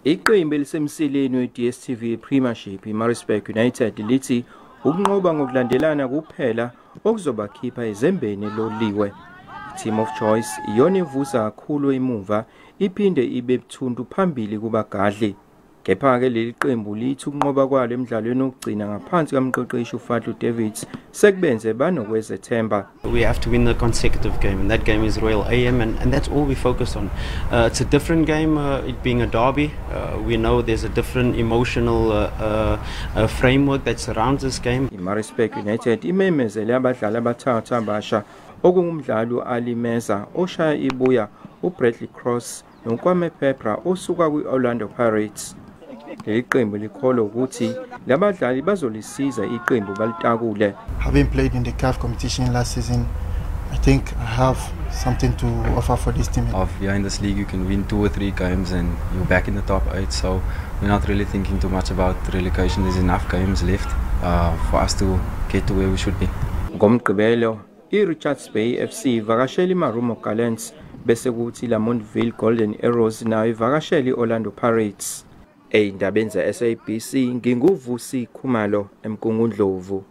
Iqembu elisemsileni we-DStv Premiership, iMaritzburg United, lithi ukunqoba ngokulandelana kuphela okuzobakhipha ezembeni loliwe. Team of Choice iyona evusa kakhulu emuva, iphinde ibe buthuntu phambili kubagadli. Kepha-ke leli qembu lithi ukunqoba kwalo emdlalweni wokugcina ngaphansi kamqeqeshi uFadlu Davids sekubenze banokwezethemba. We have to win the consecutive game, and that game is Royal AM, and that's all we focus on. It's a different game, it being a derby. We know there's a different emotional framework that surrounds this game. IMaritzburg United imemezele abadlali abathathu abasha, okungumdlali u-Ali Meza oshaya ibuya, uBradley Cross noKwame Peprah osuka kwi-Orlando Pirates. Leli qembu likholwa ukuthi labadlali bazolisiza iqembu balitakule. Having played in the CAF competition last season, I think I have something to offer for this team. Of here in this league, you can win 2 or 3 games and you're back in the top 8. So we're not really thinking too much about relegation. There's enough games left for us to get to where we should be. Ngomgqibelo, i-Richards Bay FC ivakashela iMarumo Gallants, bese kuthi Lamontville Golden Arrows nayo ivakashela i-Orlando Pirates. Ey'ndabeni ze-SABC, nginguVusi Khumalo eMgungundlovu.